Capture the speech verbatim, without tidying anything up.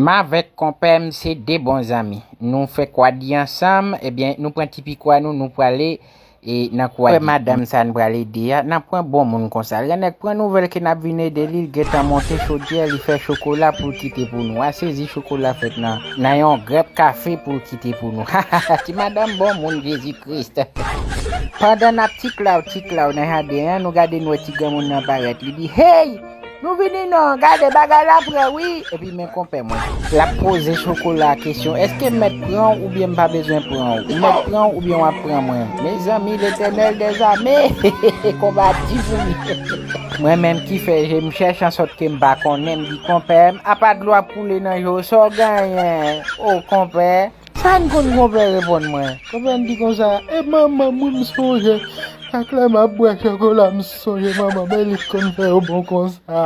M avèk konpè m se de bon zanmi. Nou fè kwadi ansanm, ebyen, nou pran ti pikwa nou, nou prale e nan kwadi. Wè madanm sa n pral ede a, nan pran bon moun konsa. Lè nèg pran nouvèl ke n ap vin ede li, li gentan monte chodyè, li fè chokola pou l kite pou nou. A sezi chokola fèt nan, nan yon grèp kafe pou l kite pou nou. Ti madanm bon moun Jezi Kris. Pandan n ap tiklaw, tiklaw nan jaden an, nou gade n wè ti granmoun nan parèt. Li di, hey! Nou vini non, gade bagay la prè wi. Epi men konpè mwen. L ap poze chokola kesyon, èske m mèt pran w oubyen m pa bezwen pran w? M mèt pran w oubyen w ap pran mwen? Mezanmi, Letènèl dèzame konbatif pou li. Mwen menm ki fè je m chèch ansòt ke m pa konnen, m di konpè m, apa dlo ap koule nan je w, sa w genyen? O konpè. Sa n konn konpè reponn mwen? Konpè n di konsa, e manman m wi m sonje. Chak lè m ap bwè chokola, m sonje manman m, e li k konn fè yo bon konsa.